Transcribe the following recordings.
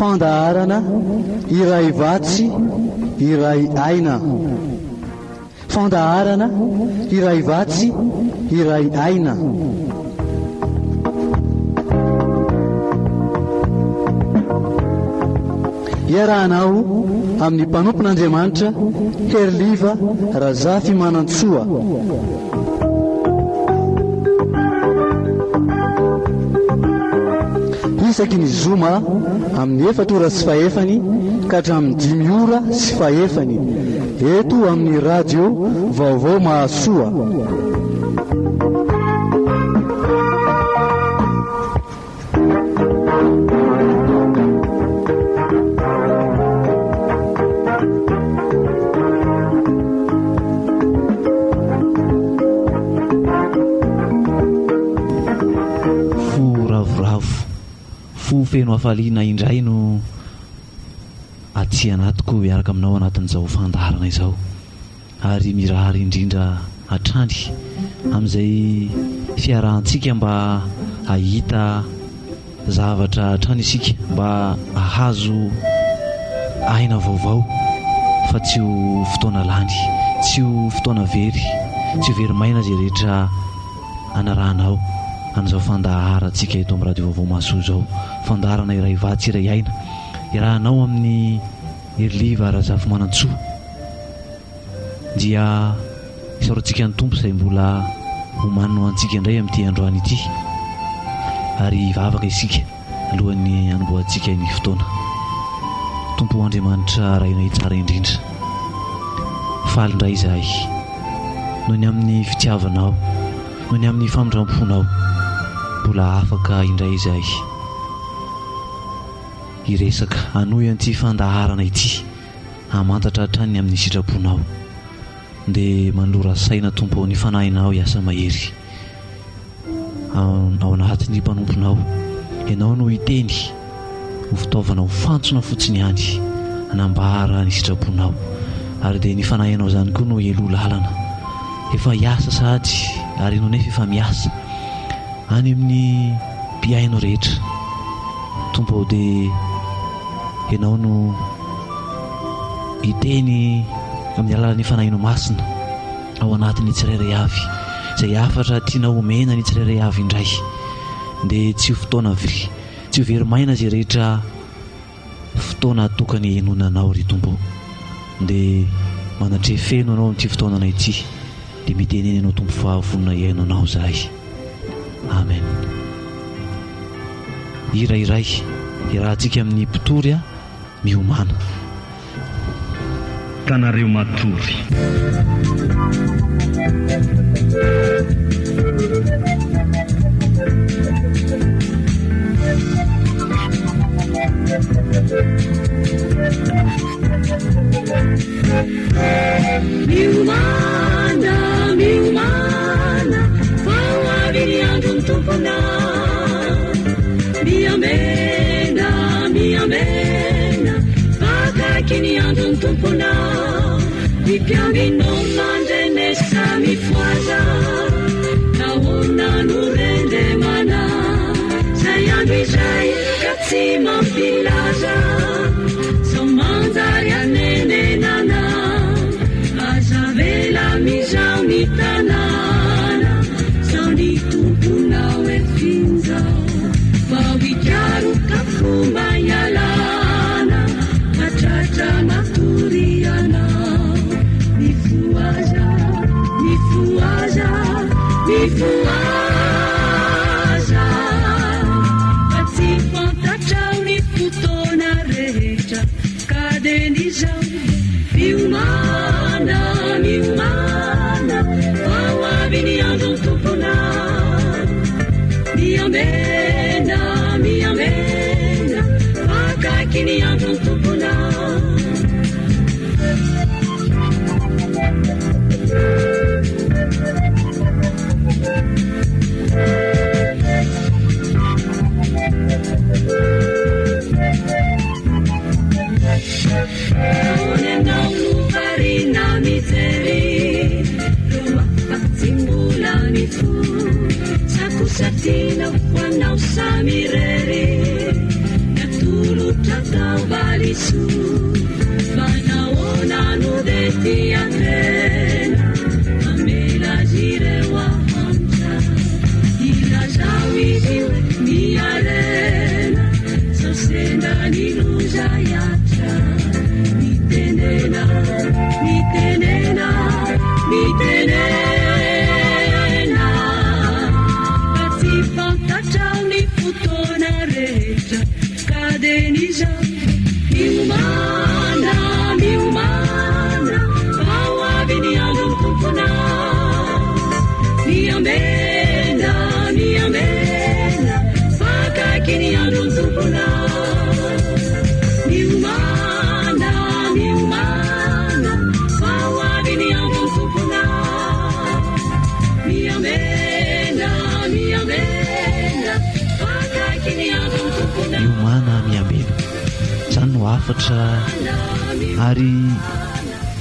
Fandaharana iray vatsy iray aina. Fandaharana iray vatsy iray aina. Iarahanao amin'ny mpanompon'Andriamanitra Heriliva Razafimanantsoa. Isaky ny zoma amin'ny efatra ora sy fahefany ka hatramin'ny dimy ora sy fahefany eto amin'ny radio Vaovao Mahasoa. Fo ravoravo, fo feno hafaliana indray no aty anatiko hiaraka aminao anatin'izao fandaharana izao. ary mirary indrindra hatrany amin'izay fiarahantsika mba hahita zavatra hatrany isika mba hahazo aina vaovao fa tsy ho fotoana lany, tsy ho fotoana very, tsy ho very maina izay rehetra anarahanao an'izao fandaharantsika eto amin'ny Radio Vaovao Mahasoa izao, fandaharana iray vatsy iray aina iarahanao amin'ny Heriliva Razafimanantsoa. Dia isaorantsika ny Tompo izay mbola omaniny ho antsika indray amin'ity androany ity. Ary hivavaka isika alohan'ny hanombohantsika ny fotoana. Tompo Andriamanitra Rainay tsara indrindra, faly indray izahay noho ny amin'ny fitiavanao, noho ny amin'ny famindram-ponao, mbola afaka indray izahay hiresaka, hanohy an'ity fandaharana ity. Hamantatra hatrany ny amin'ny sitraponao. Dia manolora saina Tompo ô ny fanahinao hiasa mahery ao anatin'ny mpanomponao. Ianao no hiteny ho fitaovana ho fantsona fotsiny ihany hanambara ny sitraponao. Ary dia ny fanahinao izany koa no heloha lalana. Efa hiasa sahady ary ianao nefa efa miasa any amin'ny mpihaino rehetra. Tompo ô dia Ianao no hiteny amin'ny alalan'ny Fanahinao Masina ao anatin'ny tsirairay avy. Izay hafatra tianao homena ny tsirairay avy indray dia tsy ho fotoana very, tsy ho very maina izay rehetra fotoana atokany henoina Anao ry Tompo. Dia manatreha feno Anao amin'ity fotoanana ity. Dia mitenena Ianao Tompo fa vonona hihaino Anao izahay. Amen. Hira iray iarahantsika amin'ny mpitory a miomàna. Tanareo matory. Miomàna, miomàna, fa ho avy ny andron'ny Tomponao. Miambena, miambena, fa akaiky ny andron'ny Tomponao. Ny mpiambinao mandrenesa mifohaza, nahoana no rendremana? Izay andro izay ka tsy mampilaza. Sao manjary hanenenana. Aza avela amin'izao ny tanàna. Sao ny tomponao efinjao. Vao hikaroka fomba hialana. Fa tratra matory ianao. Mifohaza, mifohaza, mifohaza. Fa tsy fantatrao ny fotoana. rehetra ka dia nizara. Miomàna, miomàna, fa ho avy ny andron'ny Tomponao. Miambena, miambena, fa akaiky ny andron'ny Tomponao. Miomàna, miomàna, fa ho avy ny andron'ny Tomponao. Miambena, miambena, fa akaiky ny andron'ny Tomponao. Miomàna, miambena. Izany no hafatra ary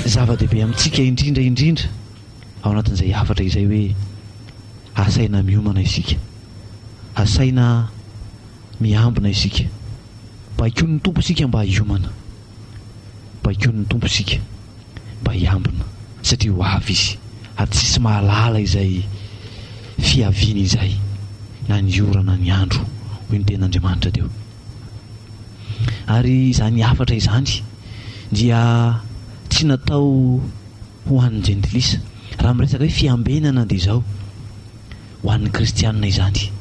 zava-dehibe amintsika indrindra indrindra ao anatin'izay hafatra izay hoe asaina miomana isika. Asaina miambina isika. Baikoin'ny Tompo isika mba hiomana. Baikoin'ny Tompo isika mba hiambina satria ho avy Izy ary tsisy mahalala izay fiaviany izay na ny ora na ny andro hoy ny tenin'Andriamanitra teo. Ary izany hafatra izany dia tsy natao ho an'ny jentilisa. Raha miresaka hoe fiambenana dia izao, ho an'ny kristianina izany,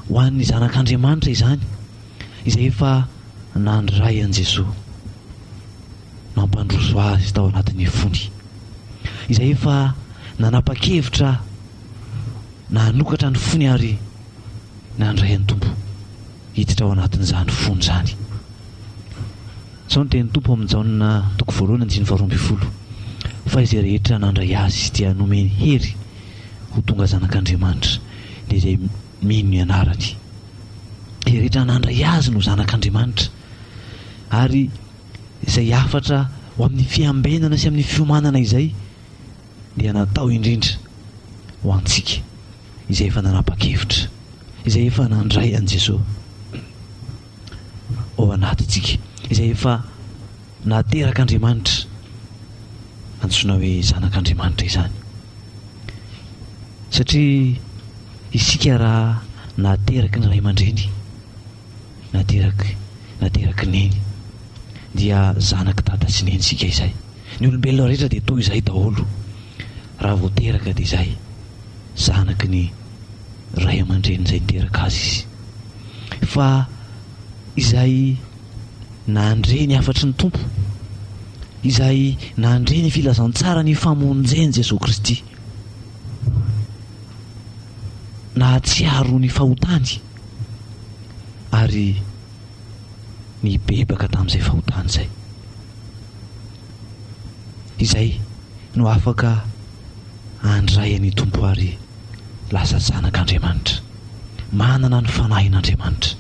ho an'ny zanak'Andriamanitra izany, izay efa nandray an'i Jesoa, nampandroso azy tao anatin'ny fony, izay efa nanapa-kevitra nanokatra ny fony ary nandray an'ny Tompo hiditra ao anatin'izany fony izany. Izao no tenin'ny Tompo amin'i Jaona toko voalohany andininy faharoa ambin'ny folo, Fa izay rehetra nandray Azy dia nomeny hery ho tonga zanak'Andriamanitra, dia izay mino ny anarany. Izay rehetra nandray Azy no zanak'Andriamanitra. Ary izay hafatra ho amin'ny fiambenana sy amin'ny fiomanana izay dia natao indrindra ho antsika izay efa nanapa-kevitra, izay efa nandray an'i Jesoa ao anatintsika, izay efa naterak'Andriamanitra, antsoina hoe zanak'Andriamanitra izany. Satria isika raha nateraky ny ray aman-dreny, nateraky nateraky neny, dia zanak'i dada sy neny isika izay. Ny olombelona rehetra dia toy izay daholo. Raha vao teraka dia izay, zanaky ny ray aman-dreny izay niteraka azy izy. Fa izay nandre ny hafatry ny Tompo, izay nandre ny filazantsara ny famonjen'i Jesoa Kristy, nahatsiaro ny fahotany ary nibebaka tamin'izay fahotany izay. Izay no afaka handray an'i Tompo ary lasa zanak'Andriamanitra, manana ny fanahin'Andriamanitra.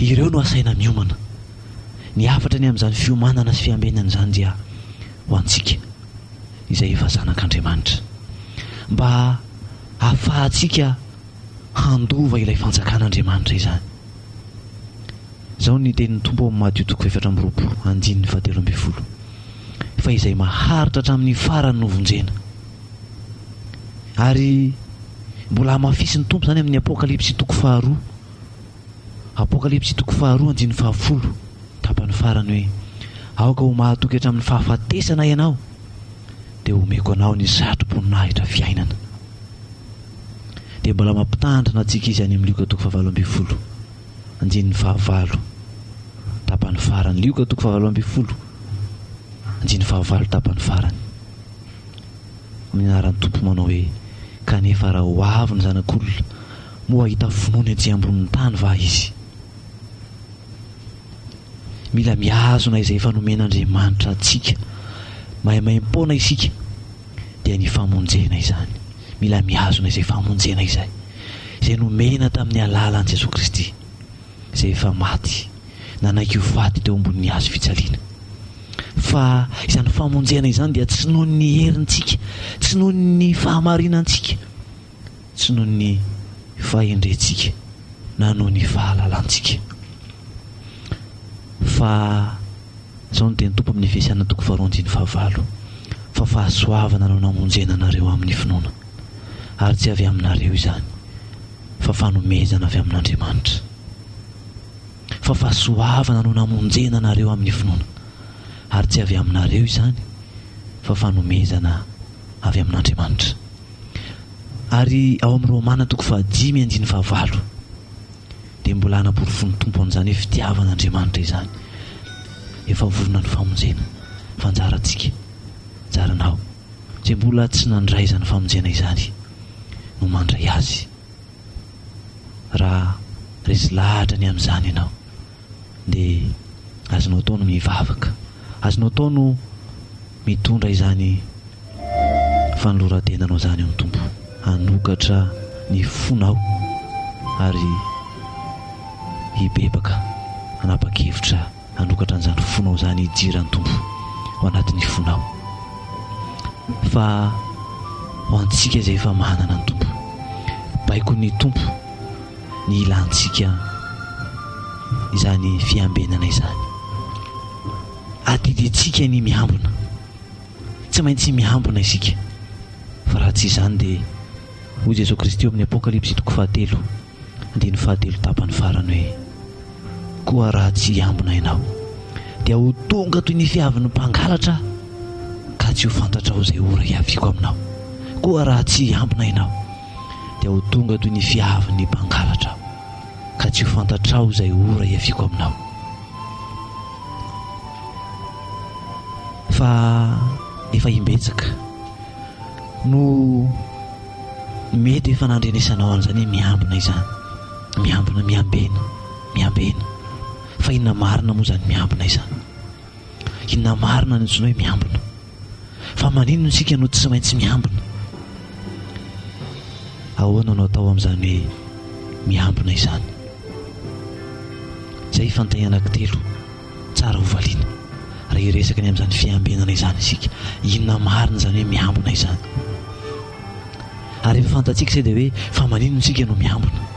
Ireo no asaina miomana. Ny hafatra ny amin'izany fiomanana sy fiambenana izany dia ho antsika izay efa zanak'Andriamanitra, mba hahafahantsika handova ilay fanjakan'Andriamanitra izany. Izao ny tenin'ny Tompo ao amin'ny Matio toko faha-24, andininy fahatelo ambin'ny folo, Fa izay maharitra hatramin'ny farany no vonjena. Ary mbola hamafisin'ny Tompo izany amin'ny Apokalypsy toko faharoa, Apokalypsy toko faharoa andininy fahafolo, tapany farany hoe, Aoka ho mahatoky hatramin'ny fahafatesana ianao, dia homeko anao ny satroboninahitra fiainana. Dia mbola mampitandrina antsika izy any amin'ny Lioka toko fahavalo ambin'ny folo, andininy fahavalo, tapany farany. Lioka toko fahavalo ambin'ny folo, andininy fahavalo, tapany farany. Amin'ny anaran'ny Tompo manao hoe, Kanefa raha ho avy ny Zanak'olona, moa hahita finoana ety ambonin'ny tany va izy? Mila mihazona izay efa nomen'Andriamanitra antsika maimaimpoana isika, dia ny famonjena izany. Mila mihazona izay famonjena izay, izay nomena tamin'ny alalan'i Jesoa Kristy, izay efa maty, nanaiky ho faty teo ambonin'ny hazo fijaliana. Fa izany famonjena izany dia tsy noho ny herintsika, tsy noho ny fahamarinantsika, tsy noho ny fahendrentsika na noho ny fahalalantsika. Fa izao no tenin'ny Tompo amin'ny Efesiana toko faharoa andininy fahavalo, Fa fahasoavana no namonjena anareo amin'ny finoana, ary tsy avy aminareo izany, fa fanomezana avy amin'Andriamanitra. Fa fahasoavana no namonjena anareo amin'ny finoana, ary tsy avy aminareo izany, fa fanomezana avy amin'Andriamanitra. Ary ao amin'ny Romana toko fahadimy andininy fahavalo. Dia mbola hanaporofoan'ny Tompo an'izany hoe fitiavan'Andriamanitra izany. Efa vonona ny famonjena, fa anjarantsika, anjaranao, izay mbola tsy nandray izany famonjena izany no mandray azy. Raha resy lahatra ny amin'izany ianao, dia azonao atao ny mivavaka, azonao atao no mitondra izany fanoloran-tenanao izany amin'ny Tompo, hanokatra ny fonao ary hibebaka, hanapa-kevitra hanokatra an'izany fonao izany hidiran'ny Tompo ao anatin'ny fonao. Fa ho antsika izay efa manana ny Tompo, baikon'ny Tompo ny ilantsika izany fiambenana izany. Adidintsika ny miambina. Tsy maintsy miambina isika, fa raha tsy izany dia hoy Jesoa Kristy ao amin'ny Apokalypsy toko fahatelo, andininy fahatelo tapany farany hoe, Koa raha tsy hiambina ianao, dia ho tonga toy ny fiavin'ny mpangalatra Aho, ka tsy ho fantatrao izay ora hiaviako aminao. Koa raha tsy hiambina ianao, dia ho tonga toy ny fiavin'ny mpangalatra Aho, ka tsy ho fantatrao izay ora hiaviako aminao. Fa efa imbetsaka no mety efa nandrenesanao an'izany hoe miambina izany. Miambina, miambena, miambena. Fa inona marina moa izany miambina izany? Inona marina no antsoina hoe miambina? Fa maninona isika no tsy maintsy miambina? Ahoana no atao amin'izany hoe miambina izany? Izay fanontaniana anankitelo tsara ho valiana raha hiresaka ny amin'izany fiambenana izany isika. Inona marina izany hoe miambina izany? Ary efa fantatsika izay dia hoe fa maninona isika no miambina?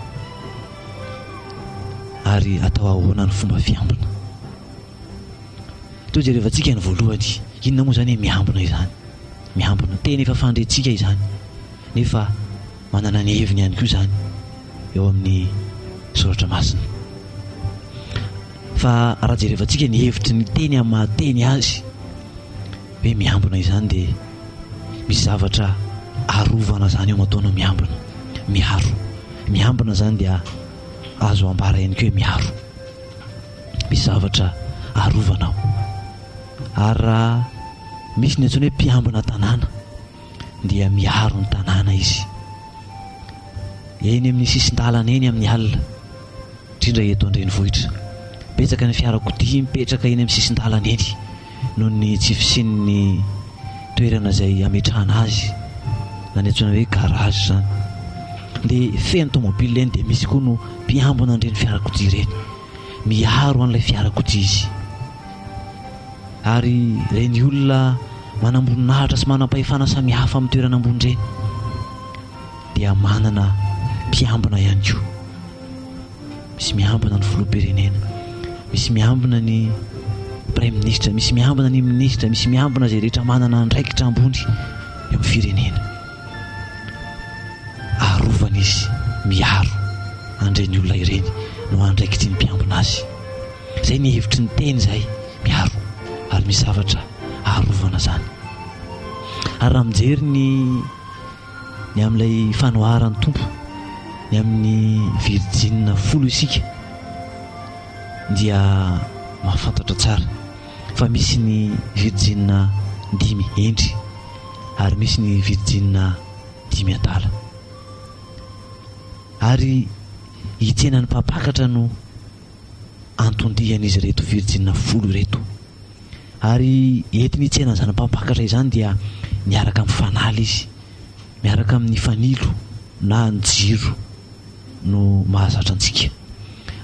Ary atao ahoana ny fomba fiambina? Toa jerevantsika ny voalohany, inona moa izany hoe miambina izany? Miambina, teny efa fandrentsika izany, nefa manana ny heviny ihany koa izany eo amin'ny soratra masina. Fa raha jerevantsika ny hevitry ny teny amin'ny maha teny azy, hoe miambina izany dia misy zavatra arovana izany eo matoa anao miambina, miaro. Miambina izany dia azo ambara ihany koa hoe miaro. Misy zavatra arovana ao. Ary raha misy ny antsoina hoe mpiambina tanàna dia miaro ny tanàna izy. Eny amin'ny sisin-dalana eny amin'ny alina, indrindra eto an-drenivohitra. Betsaka ny fiarakodia mipetraka eny amin'ny sisin-dalana eny noho ny tsy fisian'ny toerana izay hametrahana azy na ny antsoina hoe garage izany. Dia feno tomobile eny dia misy koa no mpiambina an'ireny fiarakodia ireny. Miaro an'ilay fiarakodia izy. Ary ireny olona manamboninahitra sy manam-pahefana samihafa amin'ny toerana ambony ireny dia manana mpiambina ihany koa. Misy miambina ny filoham-pirenena, misy miambina ny praiminisitra, misy miambina ny minisitra, misy miambina izay rehetra manana andraikitra ambony eo amin'ny firenena. Arovana izy, miaro an'ireny olona ireny no andraikitry ny mpiambina azy. Izay ny hevitry ny teny izay, miaro, ary misy zavatra arovana izany. Ary raha mijery ny ny amin'ilay fanoharan'ny Tompo ny amin'ny virjinina folo isika dia mahafantatra tsara fa misy ny virjinina dimy hendry ary misy ny virjinina dimy adala. Ary hitsenan'ny mpampakatra no anton-dian'izy ireto virjinina folo ireto. Ary entiny hitsena an'izany mpampakatra izany dia miaraka amin'ny fanala izy, miaraka amin'ny fanilo na ny jiro no mahazatra antsika.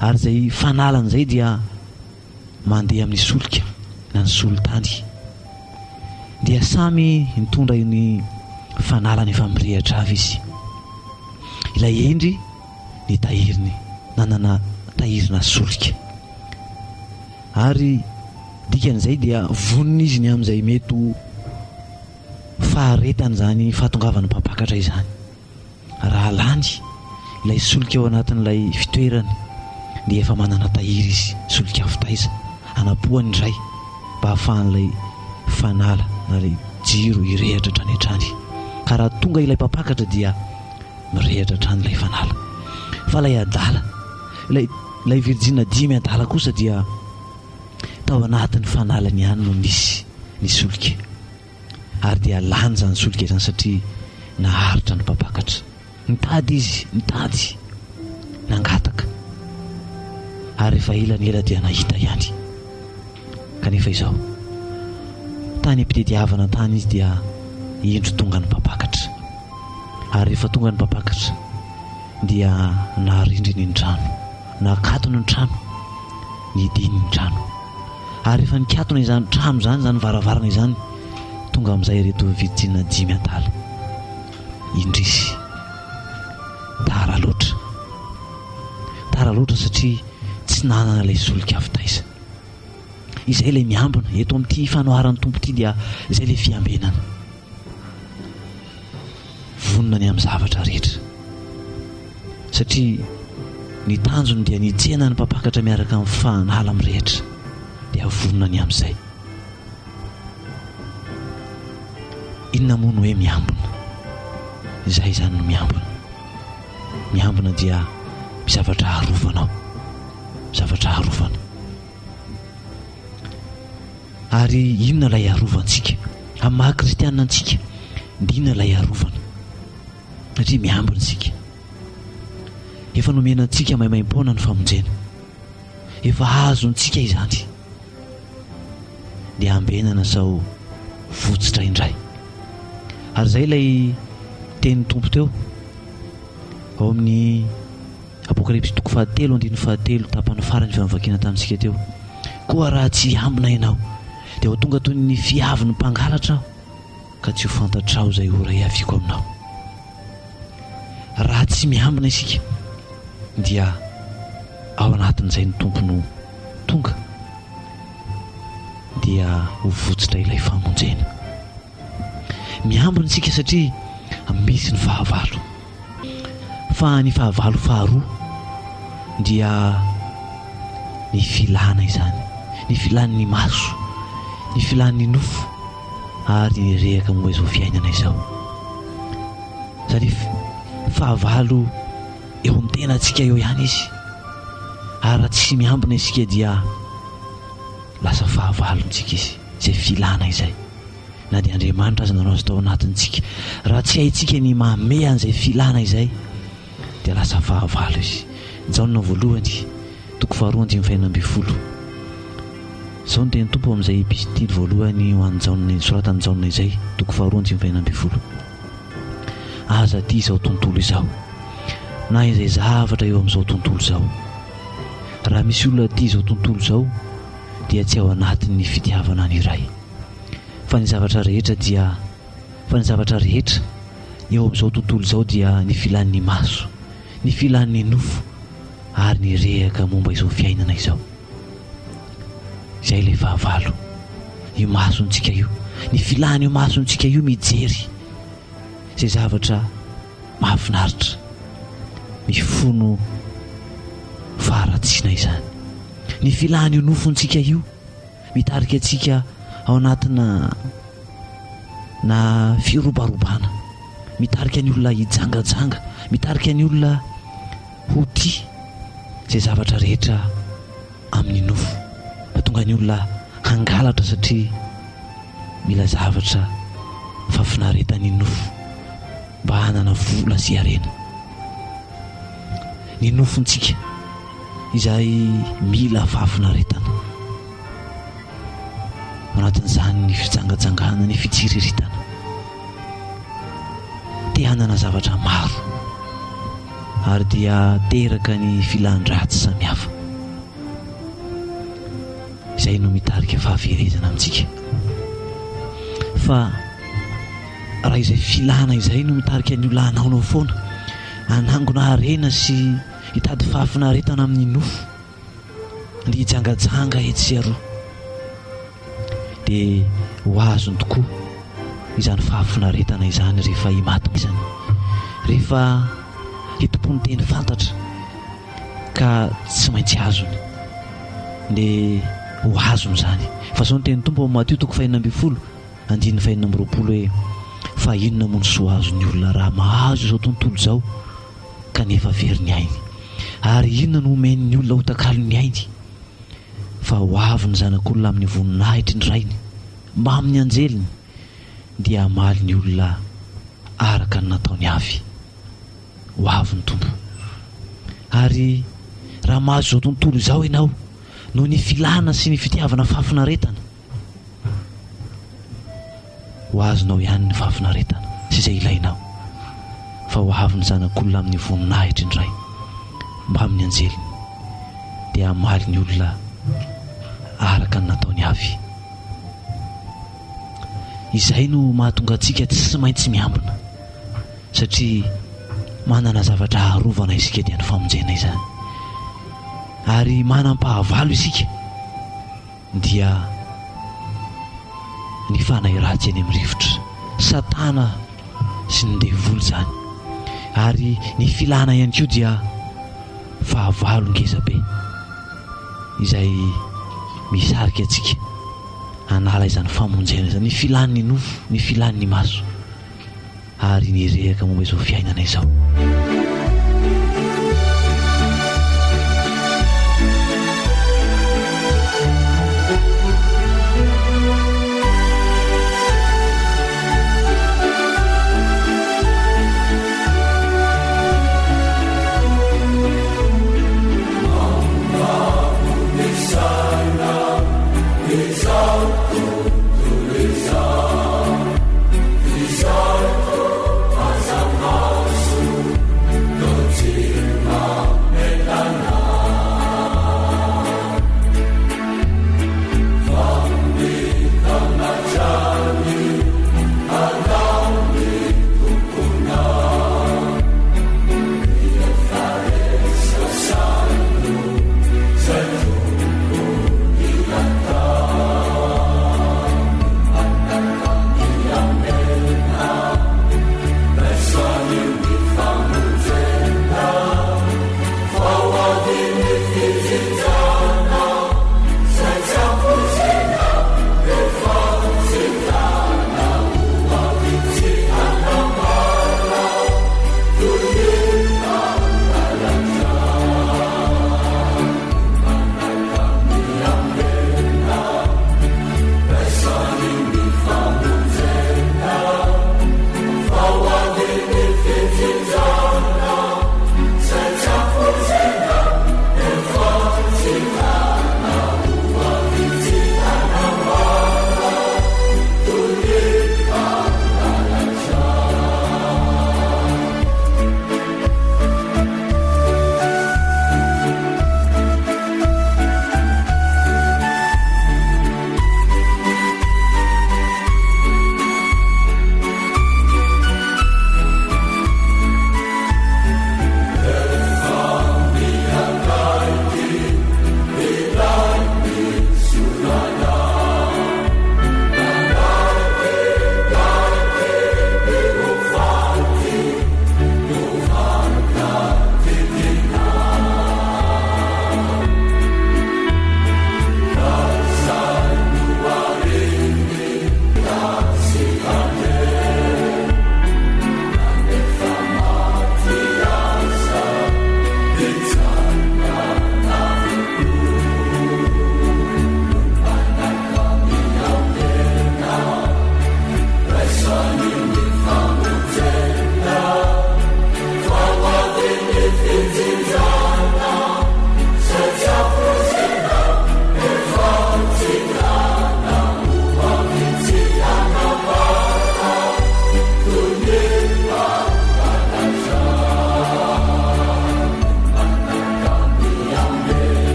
Ary izay fanalana izay dia mandeha amin'ny solika na ny solitany. Dia samy nitondra ny fanalany efa mirehitra avy izy. Ilay hendry nitahiry nanana tahirina solika. Ary dikan'izay dia vonona izy ny amin'izay mety ho faharetan'izany fahatongavan'ny mpampakatra izany. Raha lany ilay solika ao anatin'ilay fitoerany dia efa manana tahiry izy, solika avy taiza, hanapohany indray mba hahafahan'ilay fanala na ilay jiro hirehatra hatrany hatrany. Ka raha tonga ilay mpampakatra dia mirehatra hatrany ilay fanala. Fa ilay adala. Ilay ilay virjina dimy adala kosa dia tao anatin'ny fanalany ihany no nisy ny solika. Ary dia lany izany solika izany satria naharitra ny mpampakatra. Nitady izy, nitady, nangataka. Ary rehefa ela ny ela dia nahita ihany. Kanefa izao, tany am-pitediavana tany izy dia indro tonga ny mpampakatra. Ary rehefa tonga ny mpampakatra dia narindriny ny trano, nakatony ny trano, nidiny ny trano. Ary rehefa nikatona izany trano izany, izany varavarana izany, tonga amin'izay ireto virjina dimy adala. Indrisy, tara loatra. Tara loatra satria tsy nanana ilay solika avy taiza. Izay ilay miambina. Eto amin'ity fanoharan'ny Tompo ity dia izay ilay fiambenana. Vonona ny amin'ny zavatra rehetra. Satria ny tanjony dia ny hitsena ny mpampakatra miaraka amin'ny fahanala mirehitra. Dia vonona ny amin'izay. Inona moa no hoe miambina? Izay izany no miambina. Miambina dia zavatra arovanao. Zavatra arovana. Ary inona ilay arovantsika? Amin'ny maha kristianina antsika, dia inona ilay arovana? Satria miambina isika. Efa nomena antsika maimaimpoana ny famonjena. Efa azontsika izany. Dia ambenana sao votsitra indray. Ary izay ilay tenin'ny Tompo teo ao amin'ny Apokalypsy toko fahatelo andininy fahatelo tapany farany efa novakiana tamintsika teo. Koa raha tsy hiambina ianao, dia ho tonga toy ny fiavin'ny mpangalatra aho, ka tsy ho fantatrao izay ora hiaviako aminao. Raha tsy miambina isika, dia ao anatin'izay ny Tompo no tonga, dia ho votsitra ilay famonjena. Miambina isika satria misy ny fahavalo. Fa ny fahavalo faharoa dia ny filana izany, ny filan'ny maso, ny filan'ny nofo ary ny rehaka momba izao fiainana izao. Izany fahavalo eo amin'ny tenantsika eo ihany izy. Ary raha tsy miambina isika dia lasa fahavalontsika izy, izay filana izay. Na dia Andriamanitra aza nanao azy tao anatintsika, raha tsy haintsika ny mamehy an'izay filana izay, dia lasa fahavalo izy. Jaona voalohany, toko faharoa andininy fahenina ambin'ny folo. Izao no tenin'ny Tompo amin'izay epistily voalohany ho an'i Jaona, soratan'i Jaona izay, toko faharoa andininy fahenina ambin'ny folo. Aza tia izao tontolo izao, na izay zavatra eo amin'izao tontolo izao. Raha misy olona tia izao tontolo izao, dia tsy ao anatin'ny fitiavana ny Ray. Fa ny zavatra rehetra dia fa ny zavatra rehetra eo amin'izao tontolo izao dia ny filan'ny maso, ny filan'ny nofo ary ny rehaka momba izao fiainana izao. Izay ilay fahavalo. Io masontsika io, ny filan'io masontsika io mijery izay zavatra mahafinaritra, mifono faharatsiana izany. Ny filan'io nofontsika io mitarika antsika ao anatina na firobarobana, mitarika ny olona hijangajanga, mitarika ny olona ho tia izay zavatra rehetra amin'ny nofo, mahatonga ny olona hangalatra satria mila zavatra fahafinaretan'ny nofo mba hanana vola sy harena. Ny nofontsika izay mila fahafinaretana. Ao anatin'izany ny fijangajangana, ny fitsiriritana. Te hanana zavatra maro ary dia teraka ny filan-dratsy samihafa. Izay no mitarika fahaverezana amintsika. Fa raha izay filana izay no mitarika ny olona hanaonao foana, hanangona harena sy hitady fahafinaretana amin'ny nofo, Andeha hijangajanga etsy sy aroa. Dia ho azony tokoa izany fahafinaretana izany rehefa himatizany, rehefa hitompoany teny fantatra ka tsy maintsy azony. Dia ho azony izany. Fa izao ny tenin'ny Tompo ao Matio toko fahenina ambin'ny folo, andininy fahenina amby roapolo hoe, Fa inona moa ny soa azon'ny olona raha mahazo izao tontolo izao kanefa very ny ainy? Ary inona no homen'ny olona ho takalon'ny ainy? Fa ho avy ny Zanak'olona amin'ny voninahitry ny Rainy, mbamin'ny anjeliny, dia hamaly ny olona araka ny nataony avy. Ho avy ny Tompo. Ary raha mahazo izao tontolo izao ianao, noho ny filana sy ny fitiavana fahafinaretana, Ho azonao ihany ny fahafinaretana sy izay ilainao, fa ho avy ny Zanak'olona amin'ny voninahitry ny Ray mbamin'ny anjeliny, dia hamaly ny olona araka ny nataony avy. Izay no mahatonga antsika tsy maintsy miambina, satria manana zavatra harovana isika dia ny famonjena izany. Ary manam-pahavalo isika. dia ny fanahy ratsy eny amin'ny rivotra, satana sy ny devoly izany, ary ny filana ihany koa dia fahavalo ngeza be izay misarika antsika hanala izany famonjena izany, ny filan'ny nofo, ny filan'ny maso. ary nirehaka momba izao fiainana izao.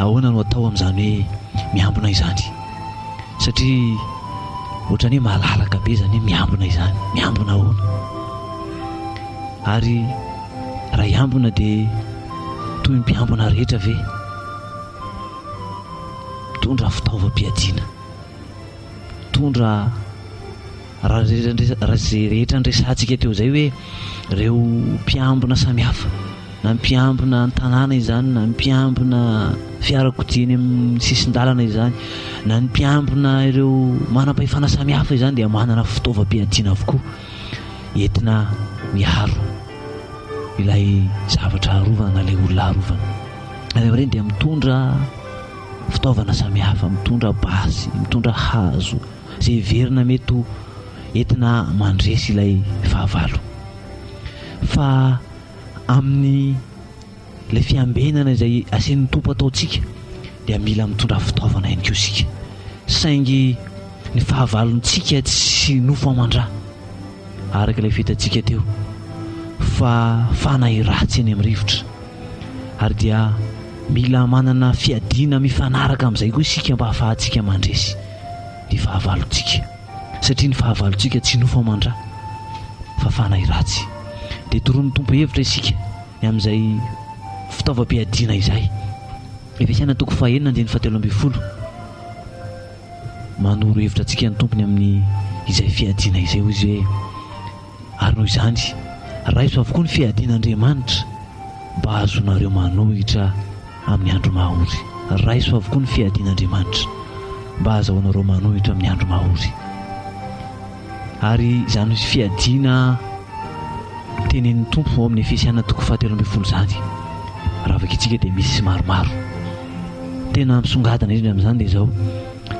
Ahoana no atao amin'izany hoe miambina izany? Satria ohatran'ny hoe malalaka be izany hoe miambina izany. Miambina ahoana? Ary raha hiambina dia toy ny mpiambina rehetra ve? Mitondra fitaovam-piadiana. Mitondra Raha izay rehetra niresahantsika teo izay hoe ireo mpiambina samihafa, na mpiambina an-tanàna izany, na mpiambina fiarakodia eny amin'ny sisin-dalana izany, na ny mpiambina ireo manam-pahefana samihafa izany dia manana fitaovam-piadiana avokoa entina miaro ilay zavatra arovana na ilay olona arovana. Ary amin'ireny dia mitondra fitaovana samihafa, mitondra basy, mitondra hazo, izay heverina mety ho entina mandresy ilay fahavalo. Fa amin'ny ilay fiambenana izay asian'ny Tompo ataontsika dia mila mitondra fitaovana ihany koa isika. Saingy ny fahavalontsika tsy nofo aman-dra araka ilay fihitantsika teo fa fanahy ratsy eny amin'ny rivotra. Ary dia mila manana fiadiana mifanaraka amin'izay koa isika mba hahafahantsika mandresy. ny fahavalontsika, satria ny fahavalontsika tsy nofo aman-dra fa fanahy ratsy. Dia toroan'ny Tompo hevitra isika ny amin'izay fitaovam-piadiana izay. Efesiana toko fahenina andininy fahatelo ambin'ny folo. Manoro hevitra antsika ny Tompo ny amin'ny izay fiadiana izay, hoy izy hoe, Ary noho izany, raiso avokoa ny fiadian'Andriamanitra mba hahazoanareo manohitra amin'ny andro mahory. Raiso avokoa ny fiadian'Andriamanitra mba hahazahoanareo manohitra amin'ny andro mahory. Ary izany fiadiana tenenin'ny Tompo ao amin'ny Efesiana toko fahatelo ambin'ny folo izany, raha vakintsika dia misy maromaro. Tena misongadina indrindra amin'izany dia izao,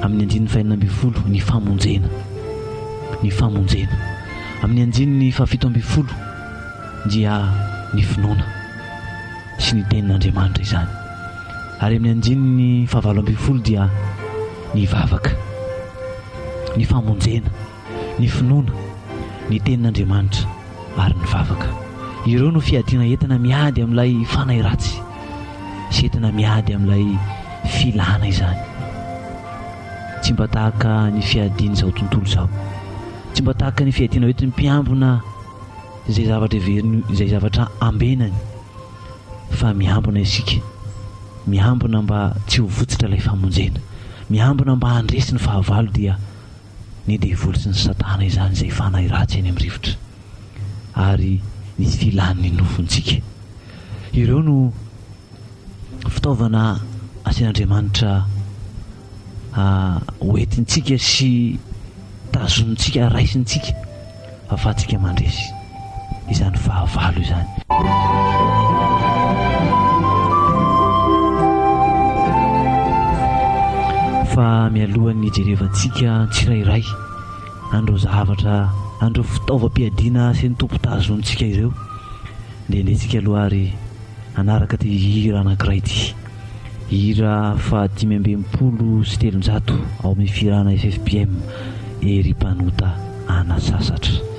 amin'ny andininy fahenina ambin'ny folo, ny famonjena. Ny famonjena. Amin'ny andininy fahafito ambin'ny folo dia ny finoana sy ny tenin'Andriamanitra izany. Ary amin'ny andininy fahavalo ambin'ny folo dia ny vavaka, ny famonjena, ny finoana, ny tenin'Andriamanitra ary ny vavaka. Ireo no fiadiana entina miady amin'ilay fanahy ratsy sy entina miady amin'ilay filana izany. Tsy mba tahaka ny fiadian'izao tontolo izao. Tsy mba tahaka ny fiadiana hoentin'ny mpiambina izay zavatra heveriny, izay zavatra ambenany fa miambina isika. Miambina mba tsy ho votsotra ilay famonjena. Miambina mba handresy ny fahavalo dia ny devoly sy ny satana izany izay fanahy ratsy eny amin'ny rivotra ary ny filan'ny nofontsika. Ireo no fitaovana asian'Andriamanitra hoentintsika sy tazonintsika, raisintsika ahafahantsika mandresy izany fahavalo izany. Fa mialohan'ny hijerevantsika tsirairay an'ireo zavatra, an'ireo fitaovam-piadiana sy ny tompo tazonintsika ireo, dia ndehantsika aloha ary hanaraka ity hira anankiray ity. Hira faha 365 ao amin'ny fihirana FFPM, Hery Mpanota Anasasatra.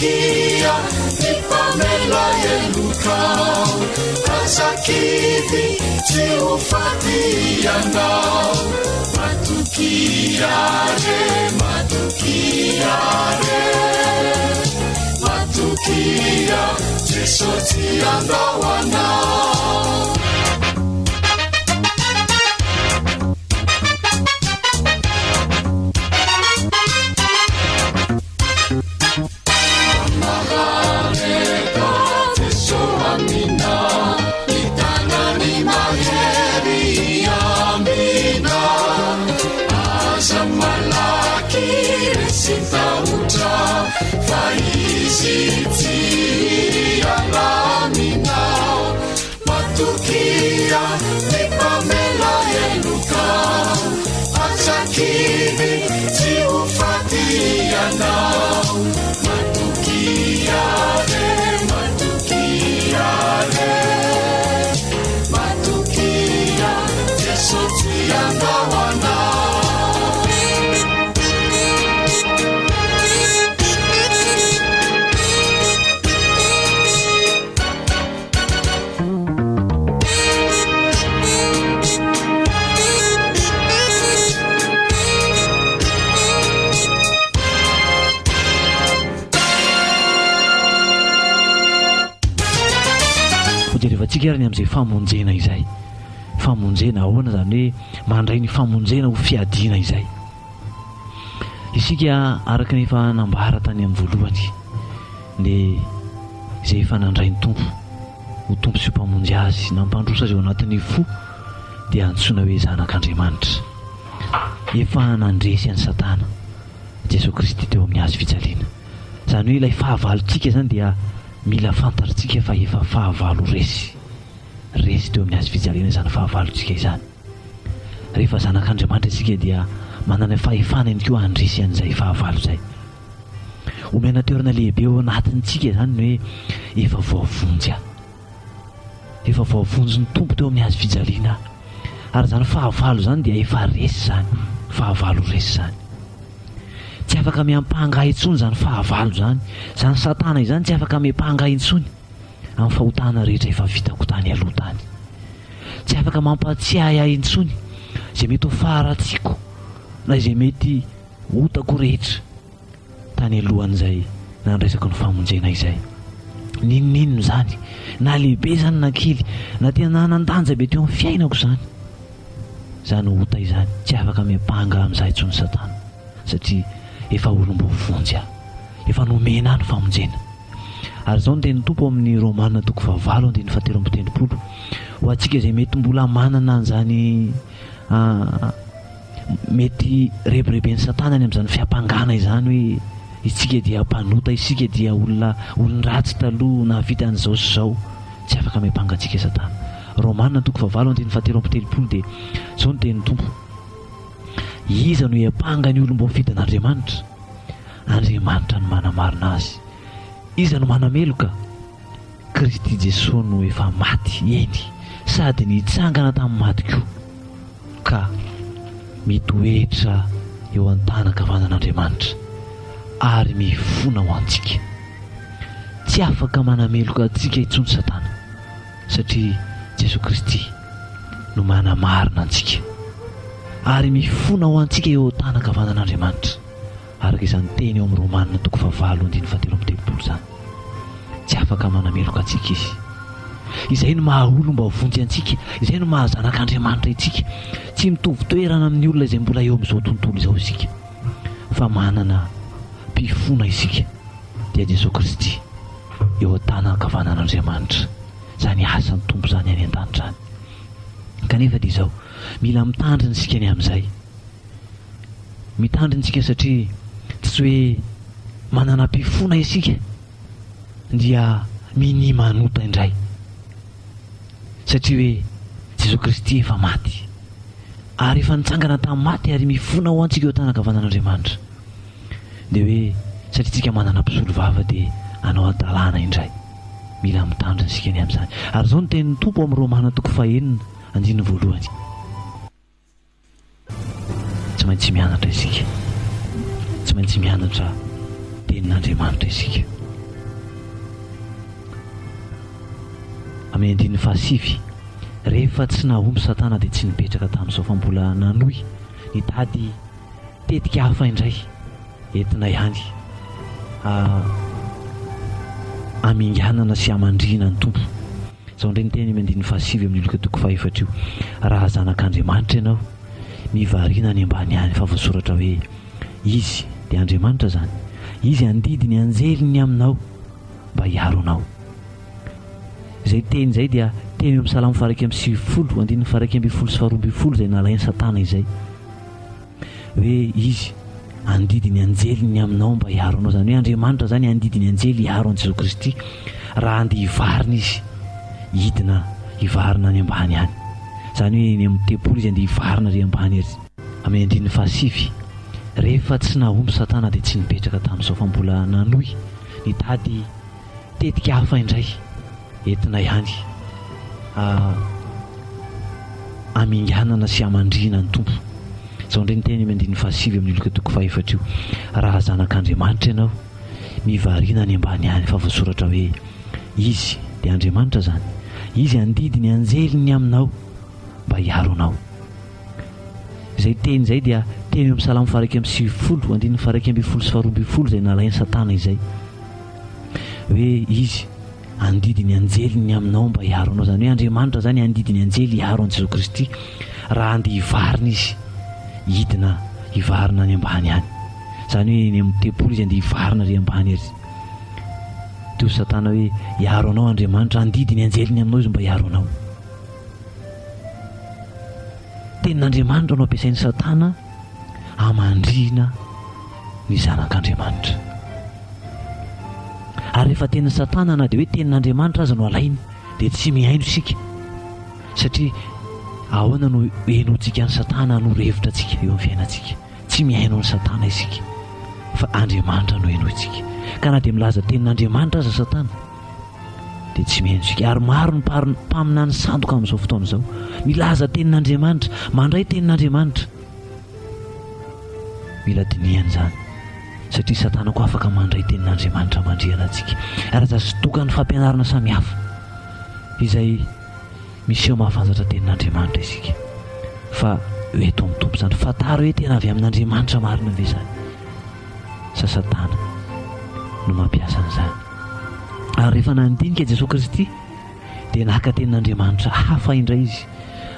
Matokia ny mpamela heloka, aza kivy tsy ho faty ianao. Matokia re, matokia re, matokia Jeso tsy handao anao. Matokia ny mpamela heloka Aza kivy tsy ho faty ianao Matokia re, matokia re Matokia Jeso tsy handao anao. Hojerevantsika ary ny amin'izay famonjena izay. Famonjena, ahoana izany hoe mandray ny famonjena ho fiadiana izay. Isika araka ny efa nambara tany amin'ny voalohany dia izay efa nandray ny Tompo ho Tompo sy ho Mpamonjy azy, nampandroso azy ao anatin'ny fo dia antsoina hoe zanak'Andriamanitra. Efa nandresy an'i Satana Jesoa Kristy teo amin'ny hazo fijaliana. Izany hoe ilay fahavalontsika izany dia mila fantatritsika fa efa fahavalo resy. Resy teo amin'ny hazo fijaliana izany fahavalontsika izany. Rehefa zanak'Andriamanitra isika dia manana fahefana ihany koa handresy an'izay fahavalo izay. Omena toerana lehibe ao anatintsika izany ny hoe efa voavonjy aho. Efa voavonjy ny Tompo teo amin'ny hazo fijaliana aho. Ary izany fahavalo izany dia efa resy izany, fahavalo resy izany. Tsy afaka miampanga ahy intsony izany fahavalo izany. Izany Satana izany tsy afaka miampanga ahy intsony amin'ny fahotana rehetra efa vitako tany aloha tany. Tsy afaka mampahatsiahy ahy intsony izay mety ho faharatsiako na izay mety otako rehetra tany alohan'izay nandraisako ny famonjena izay. N'inon'inona izany, na lehibe izany na kely, na tena nanan-danja be teo amin'ny fiainako izany, izany ota izany, tsy afaka miampanga amin'izaho intsony Satana, satria efa olom-boavonjy aho, efa nomena ahy ny famonjena. Ary izao no tenin'ny Tompo ao amin'ny Romana toko fahavalo andininy fahatelo amby telopolo, Ho antsika izay mety mbola manana an'izany mety rebireben'i Satana any amin'izany fiampangana izany hoe isika dia mpanota, isika dia olona olon-dratsy taloha nahavita an'izao sy izao, tsy afaka miampanga antsika Satana. Romana toko fahavalo andininy fahatelo amby telopolo dia izao no tenin'ny Tompo, Iza no hiampanga ny olom-boafidin'Andriamanitra? Andriamanitra no manamarina azy. Iza no manameloka? Kristy Jesoa no efa maty, eny, sady nitsangana tamin'ny maty koa, ka mitoetra eo an-tanan-kavanan'Andriamanitra, ary mifona ho antsika. Tsy afaka manameloka antsika intsony Satana, satria Jesoa Kristy no manamarina antsika, ary mifona ho antsika eo an-tanan-kavanan'Andriamanitra. Araka izany teny ao amin'ny Romana toko fahavalo andininy fahatelo amby telopolo izany, tsy afaka manameloka antsika Izy. Izay no maha olom-boavonjy antsika, izay no maha zanak'Andriamanitra antsika. Tsy mitovy toerana amin'ny olona izay mbola eo amin'izao tontolo izao isika, fa manana mpifona isika, dia Jesoa Kristy eo an-tanan-kavanan'Andriamanitra. Izany asan'ny Tompo izany any an-danitra any. Kanefa dia izao, mila mitandrina isika ny amin'izay. Mitandrina isika satria tsy hoe manana mpifona isika dia minia manota indray. Satria hoe Jesoa Kristy efa maty ary efa nitsangana tamin'ny maty ary mifona ho antsika eo an-tanan-kavanan'Andriamanitra. Dia hoe satria tsika manana mpisolo vava dia hanao hadalana indray. Mila mitandrina isika ny amin'izany. Ary izao no tenin'ny Tompo ao amin'ny Romana toko fahenina andininy voalohany. Tsy maintsy mianatra isika. Tsy maintsy mianatra tenin'Andriamanitra isika. Amin'ny andininy fahasivy, rehefa tsy nahomby Satana dia tsy nipetraka tamin'izao fa mbola nanohy nitady tetika hafa indray entina ihany haminganana sy hamandrihina ny Tompo. Izao indray ny teny amin'ny andininy fahasivy amin'ny Lioka toko fahefatra io, Raha zanak'Andriamanitra ianao, mivarina any ambany any, fa voasoratra hoe, Izy, dia Andriamanitra izany, Izy handidy ny anjeliny aminao mba hiaro anao. Izay teny izay dia teny eo amin'ny Salamo faha-91, andininy faha-11 sy faha-12 izay nalain'i Satana izay. Hoe Izy handidy ny anjeliny ny aminao mba hiaro anao. Izany hoe Andriamanitra izany handidy ny anjely hiaro an'i Jesoa Kristy raha handeha hivarina Izy, hidina hivarina any ambany any. Izany hoe eny amin'ny tempoly Izy handeha hivarina ery ambany ery. Amin'ny andininy fahasivy, rehefa tsy nahomby Satana dia tsy nipetraka tamin'izao fa mbola nanohy nitady tetika hafa indray entina ihany haminganana sy hamandrihina ny Tompo. Izao indray ny teny amin'ny andininy fahasivy amin'ny Lioka toko fahefatra io, Raha zanak'Andriamanitra ianao, mivarina any ambany any, fa voasoratra hoe, Izy, dia Andriamanitra izany, Izy handidy ny anjeliny aminao mba hiaro anao. Izay teny izay dia teny eo amin'ny Salamo faha-91, andininy faha-11 sy faha-12 izay nalain'i Satana izay. Hoe izy handidy ny anjeliny ny aminao mba hiaro anao. Izany hoe Andriamanitra izany handidy ny anjely hiaro an'i Jesoa Kristy raha handeha hivarina izy, hidina hivarina any ambany any. Izany hoe eny amin'ny tempoly izy handeha hivarina ery ambany ery. Toy Satana hoe hiaro anao Andriamanitra, handidy ny anjeliny aminao izy mba hiaro anao. Tenin'Andriamanitra no ampiasain'i Satana hamandrihina ny zanak'Andriamanitra. Ary rehefa tenin'i Satana na dia hoe tenin'Andriamanitra aza no alainy dia tsy mihaino isika. Satria ahoana no henointsika an'i Satana hanoro hevitra antsika eo amin'ny fiainantsika? Tsy mihaino an'i Satana isika fa Andriamanitra no henointsika. Ka na dia milaza tenin'Andriamanitra aza Satana dia tsy mihaino isika. Ary maro ny mpaminany sandoka amin'izao fotoana izao. Milaza tenin'Andriamanitra, mandray tenin'Andriamanitra. Mila dinihana izany. Satria Satana koa afaka mandray tenin'Andriamanitra mandrihana antsika. Ary aza sodokan'ny fampianarana samihafa izay miseho mahafantatra tenin'Andriamanitra isika. Fa eto amin'ny Tompo izany. Fantaro hoe tena avy amin'Andriamanitra marina ve izany. Sa Satana no mampiasa an'izany. Ary rehefa nandinika Jesoa Kristy dia naka tenin'Andriamanitra hafa indray izy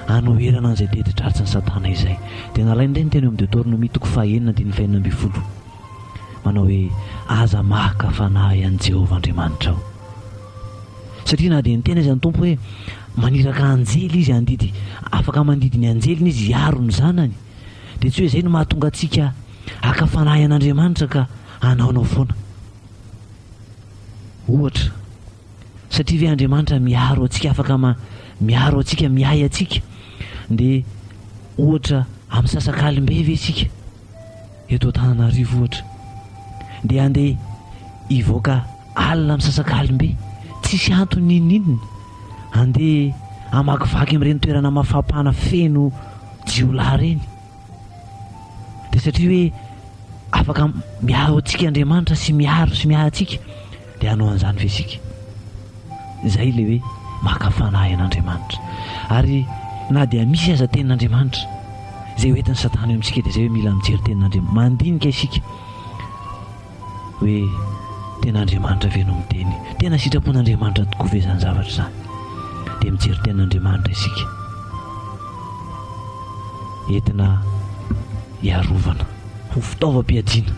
hanoherana an'izay teti-dratsin'i Satana izay. Dia nalainy indray ny teny eo amin'ny Deoteronomia toko fahenina andininy fahenina ambin'ny folo manao hoe aza maka fanahy an'i Jehovah Andriamanitrao. Satria na dia niteny aza ny Tompo hoe maniraka anjely izy handidy, afaka mandidy ny anjeliny izy hiaro ny zanany, dia tsy hoe izay no mahatonga antsika haka fanahy an'Andriamanitra ka hanaonao foana. Ohatra, satria ve Andriamanitra miaro antsika, afaka miaro antsika, miahy antsika, dia ohatra amin'ny sasakalim-be ve isika eto Antananarivo ohatra, dia handeha hivoaka alina amin'ny sasakalim-be, tsisy antony n'inon'inona, handeha hamakivaky amin'ireny toerana mafampana feno jiolahy ireny? Dia satria hoe afaka miaro antsika Andriamanitra sy miaro sy miahy antsika, dia hanao an'izany ve isika? Izay ilay hoe maka fanahy an'Andriamanitra. Ary na dia misy aza tenin'Andriamanitra, izay hoentin'i Satana eo amintsika dia izay hoe mila mijery tenin'Andriamanitra. Mandinika isika hoe tena Andriamanitra ve no miteny? Tena sitrapon'Andriamanitra tokoa ve izany zavatra izany? Dia mijery tenin'Andriamanitra isika. Entina hiarovana, ho fitaovam-piadiana,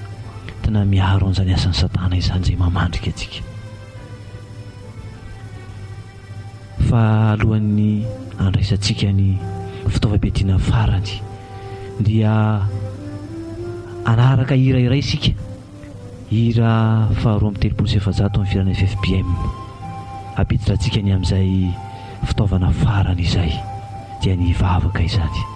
tena miaro an'izany asan'i Satana izany izay mamandrika antsika. Fa alohan'ny handraisantsika ny fitaovam-piadiana farany, dia hanaraka hira iray isika, hira faha-432 amin'ny firan'ny FFBM. Hampiditra antsika ny amin'izay fitaovana farany izay, dia ny vavaka izany.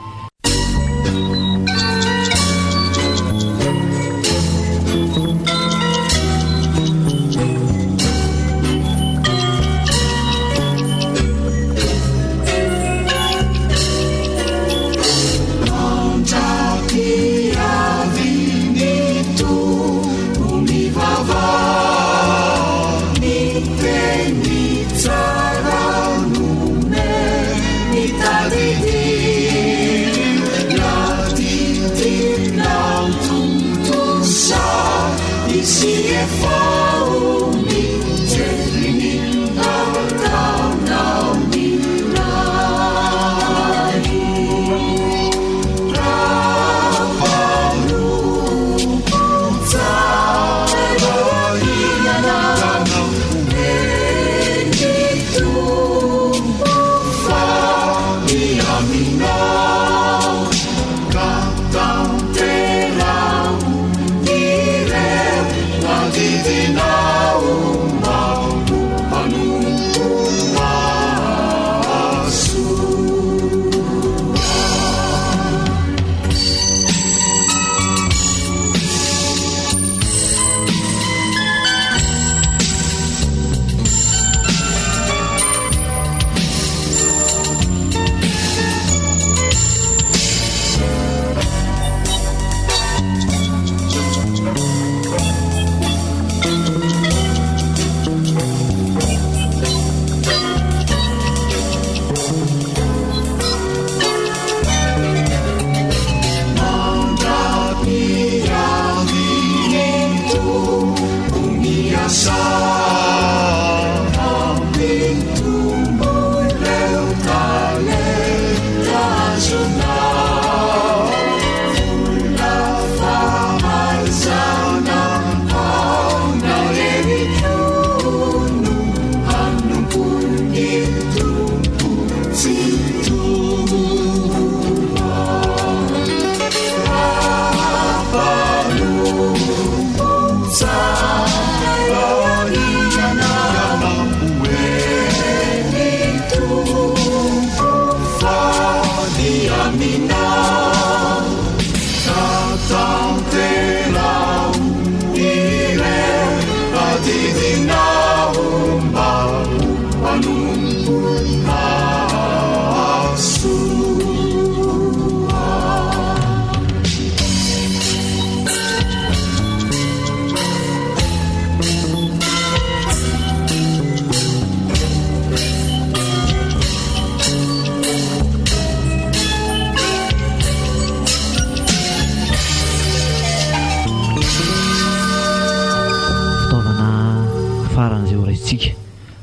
antsika,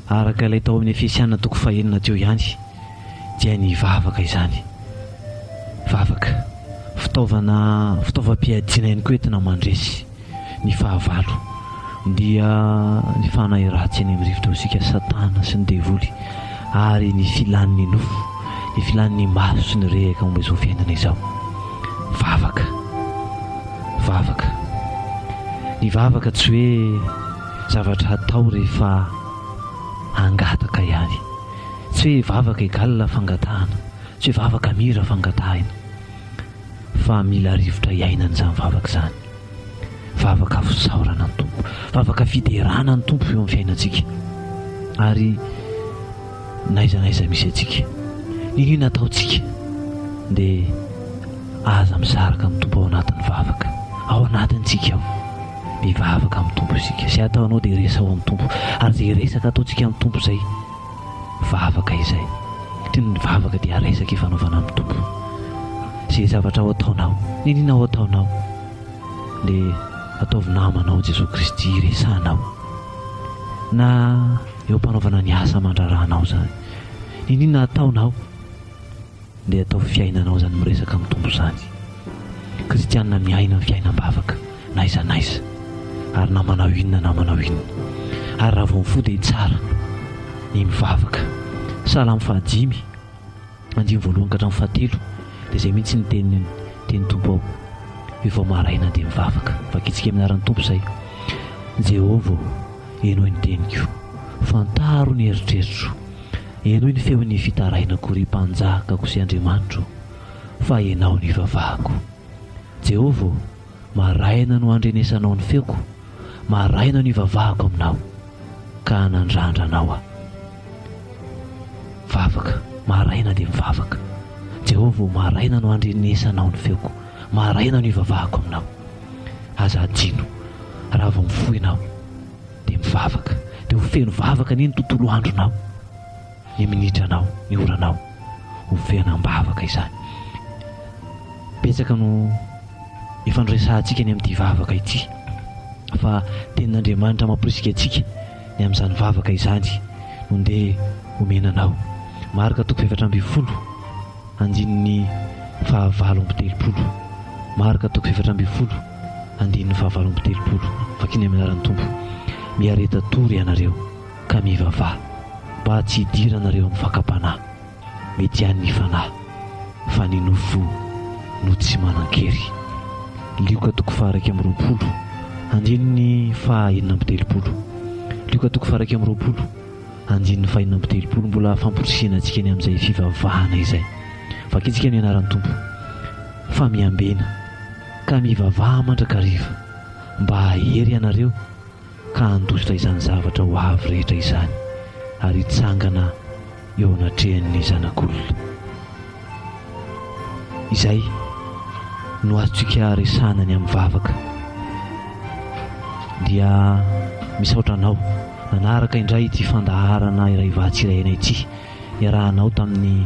araka ilay tao amin'ny Efesiana toko fahenina teo ihany, dia ny vavaka izany. Vavaka, fitaovana, fitaovam-piadiana ihany koa entina mandresy ny fahavalo, dia ny fanahy ratsy eny amin'ny rivotra isika, Satana sy ny devoly, ary ny filan'ny nofo, ny filan'ny maso sy ny rehaka momba izao fiainana izao. Vavaka. Vavaka. Ny vavaka tsy hoe zavatra atao rehefa hangataka ihany. Tsy hoe vavaka égal fangatahana, tsy hoe vavaka mira fangatahina. Fa mila rivotra iainana izany vavaka izany. Vavaka fisaorana ny Tompo, vavaka fiderana ny Tompo eo amin'ny fiainantsika. Ary n'aiza n'aiza misy antsika, n'inona ataontsika dia aza misaraka amin'ny Tompo ao anatin'ny vavaka, ao anatintsika ao. Mivavaka amin'ny Tompo isika. Izay ataonao dia resaho amin'ny Tompo. Ary izay resaka ataontsika amin'ny Tompo izay, vavaka izay. Satria ny vavaka dia resaka ifanaovana amin'ny Tompo. Izay zavatra ho ataonao, n'inona ho ataonao, dia ataovy namanao Jesoa Kristy hiresahanao. Na eo am-panaovana ny asa aman-draharahanao izany. N'inona ataonao, dia ataovy fiainanao izany miresaka amin'ny Tompo izany. Kristianina miaina ny fiainam-bavaka na aiza na aiza, ary na manao inona na manao inona. Ary raha vao mifoha dia tsara ny mivavaka. Salamo fahadimy, andininy voalohany ka hatramin'ny fahatelo, dia izay mihitsy ny tenin'ny tenin'ny Tompo ao. Hoe vao maraina dia mivavaka. Vakintsika amin'ny anaran'ny Tompo izay. Jehovah ô, henoy ny teniko. Fantaro ny eritreritro. Henoy ny feon'ny fitarainako, ry Mpanjakako sy Andriamanitro, fa Ianao no ivavahako. Jehovah ô, maraina no andrenesanao ny feoko, maraina no ivavahako aminao, ka hanandrandra Anao aho. Vavaka, maraina dia mivavaka. Jehovah ô, maraina no andrenesanao ny feoko, maraina no ivavahako aminao. Aza hadino, raha vao mifoha ianao, dia mivavaka, dia ho feno vavaka anie ny tontolo andronao, ny minitranao, ny oranao, ho fiainam-bavaka izany. Betsaka no efa noresahantsika ny amin'ity vavaka ity, fa tenin'Andriamanitra mamporisika antsika ny amin'izany vavaka izany no ndeha homena anao. Marka toko 14. Andininy fahavalo amby telopolo. Marka toko 14, andininy fahavalo amby telopolo. Vakina amin'ny anaran'ny Tompo. Miareta tory ianareo, ka mivavaha, mba tsy hidiranareo amin'ny fakam-panahy. Mety ihany ny fanahy, fa ny nofo no tsy manan-kery. Lioka toko faha-21, andininy faha-36. Lioka toko faha-21. Andininy fahenina amby telopolo, Mbola famporisihana antsika ny amin'izay fivavahana izay. Vakintsika ny anaran'ny Tompo, fa miambena, ka mivavaha mandrakariva, mba hahery ianareo ka handositra izany zavatra ho avy rehetra izany, ary hitsangana eo anatrehan'ny Zanak'olona. Izay no azontsika resahana ny amin'ny vavaka. Dia misaotra anao nanaraka indray ity fandaharana iray vatsy iray aina ity niarahanao tamin'ny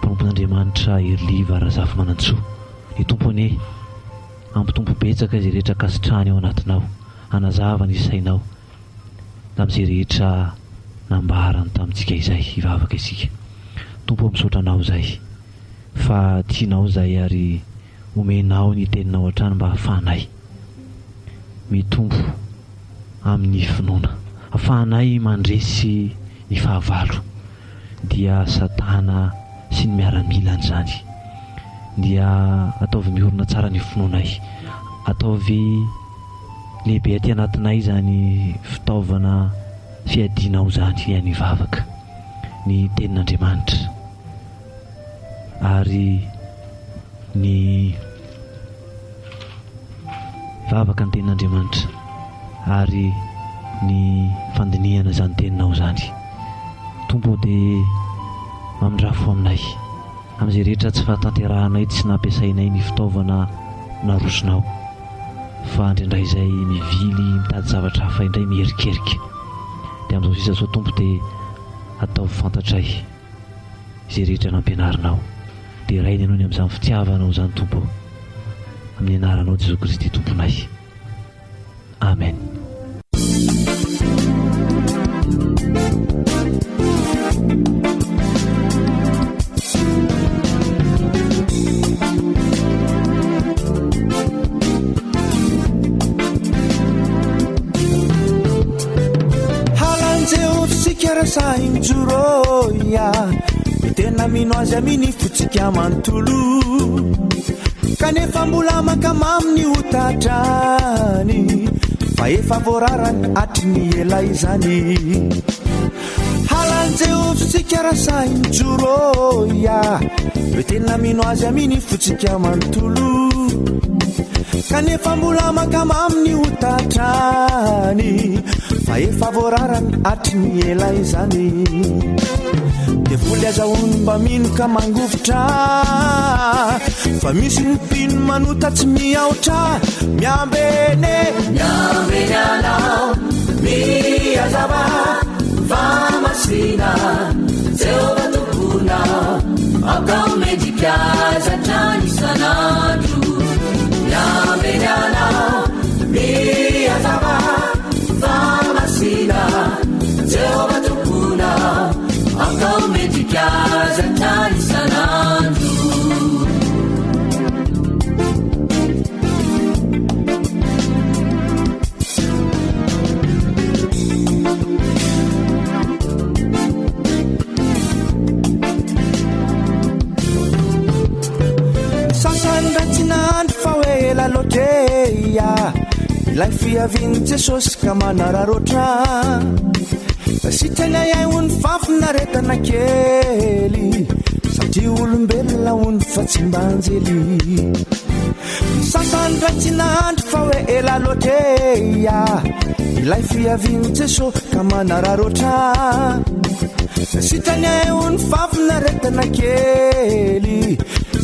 mpanompon'Andriamanitra Heriliva Razafimanantsoa. Ny Tompo anie hampitombo betsaka izay rehetra ankasitrahany ao anatinao, hanazava ny sainao tamin'izay rehetra nambarany tamintsika izay. Hivavaka isika. Tompo ô misaotra Anao izahay fa tianao izahay ary omenao ny teninao hatrany mba hahafahanay mitombo amin'ny finoana, hahafahanay mandresy ny fahavalo dia satana sy ny miaramilany izany. Dia ataovy miorina tsara ny finoanay, ataovy Lehibe aty anatinay izany fitaovana fiadianao izany dia ny vavaka, ny tenin'Andriamanitra ary ny vavaka ny tenin'Andriamanitra ary ny fandinihana izany teninao izany. Tompo ô dia mamindrafo aminay. Amin'izay rehetra tsy fahatanterahanay tsy nampiasainay ny fitaovana narosonao fa indraindray izay mivily mitady zavatra hafa indray miherikerika dia amin'izao sisa izao Tompo dia ataovy fantatray izay rehetra nampianarinao deraina Ianao ny amin'izany fitiavanao izany Tompo ô amin'ny anaranao Jesoa Kristy Tomponay Amen. tsika raha sahy mijoro ya Dia tena mino azy aminy fotsika manontolo Kanefa mbola mankamamy ny ota hatrany Fa efa voararany hatry ny ela izany Halan'i Jehovah tsika raha sahy mijoro ya Dia tena mino azy aminy fotsika manontolo Kanefa mbola mankamamy ny ota hatrany Fa efa voararany hatry ny ela izany Devoly aza hono mba mino ka mangovitra Fa misy ny mpino manota tsy miahotra Miambene Miambene anao Mihazava fa masina Jehovah Tomponao Aoka ho mendrika azy hatrany isan'andro Miambene anao Mihazava fa masina Jehovah Tomponao Aoka ho mendrika azy hatrany isan'andro Sasany ratsy nahandro fa hoe ela loatra e ya Ilay fiavian'i Jesosy ka manararaotra Sitrana iay hono fahafinaretana kely Satria olombelona hono fa tsy mba anjely Sasany ratsy nahandro fa hoe ela loatra e ya Ilay fiavian'i Jesosy ka manararaotra Sitrany ahy hono fahafinaretana kely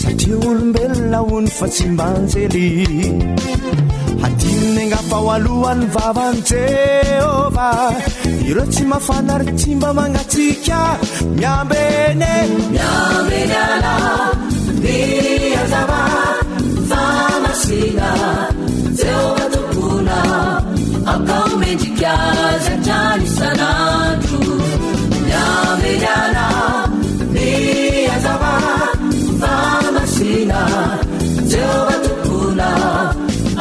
Satria olombelona hono fa tsy mba anjely Hadinony angaha fa ho alohan'ny vavan'i Jehovah Ireo tsy mafana ary tsy mba mangatsiaka Miambene Miambene anao Mihazava fa masina Jehovah Tomponao Aoka ho mendrika azy hatrany isan'andro Miambene anao Mihazava fa masina Jehovah Tomponao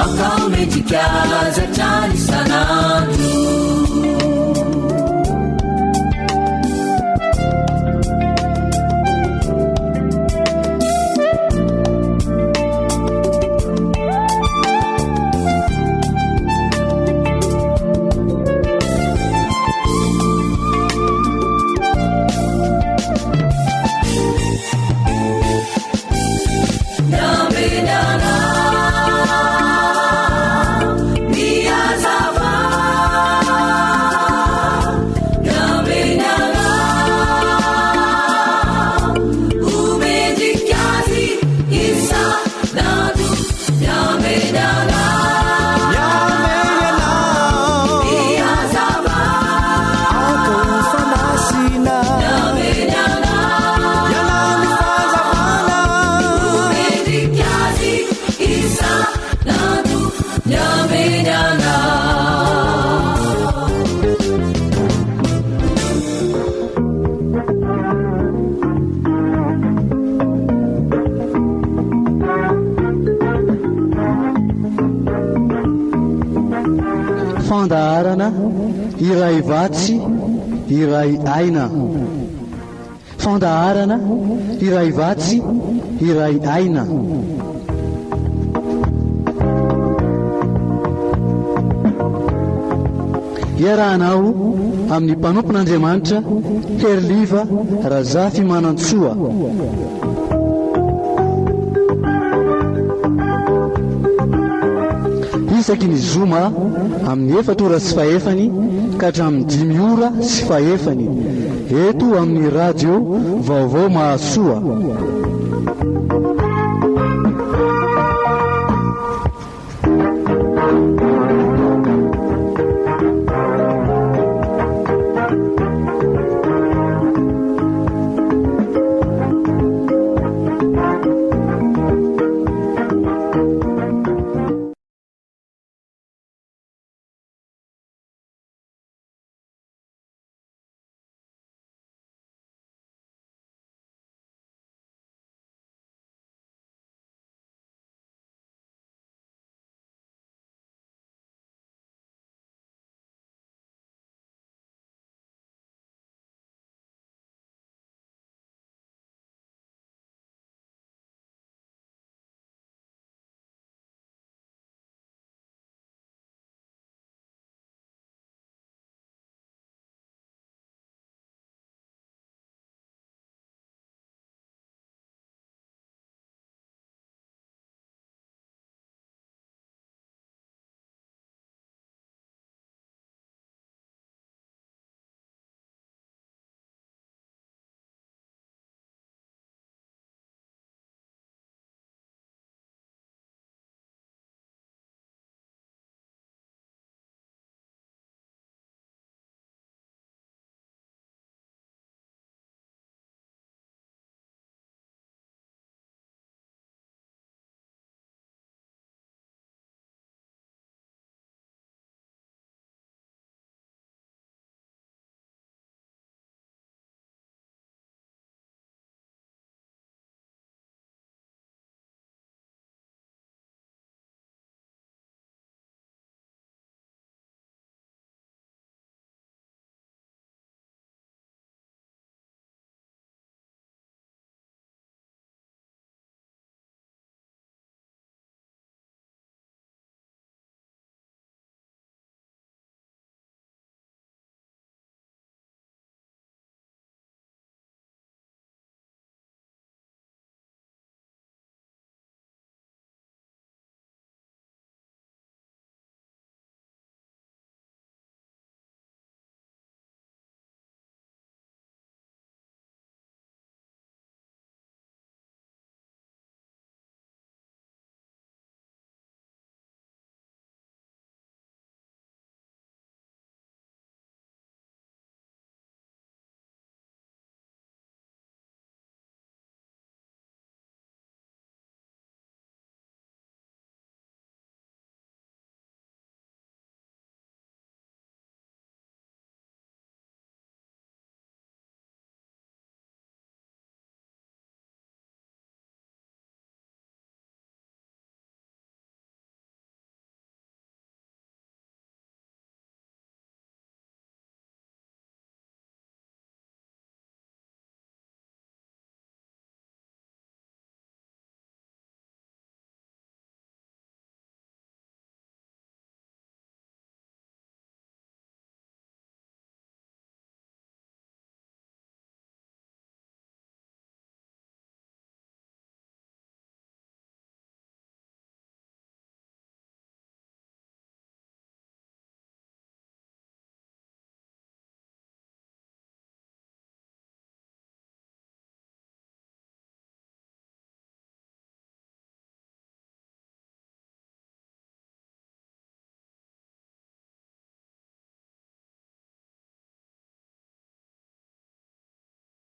Aoka ho mendrika azy hatrany isan'andro Miambene anao Aoka ho famasina Ianao ny fahazavana Fandaharana iray vatsy iray aina. Fandaharana iray vatsy iray aina. Iarahanao amin'ny mpanompon'Andriamanitra Heriliva Razafimanantsoa. Isaky ny zoma amin'ny efatra ora sy fahefany ka hatramin'ny dimy ora sy fahefany eto amin'ny radio Vaovao Mahasoa.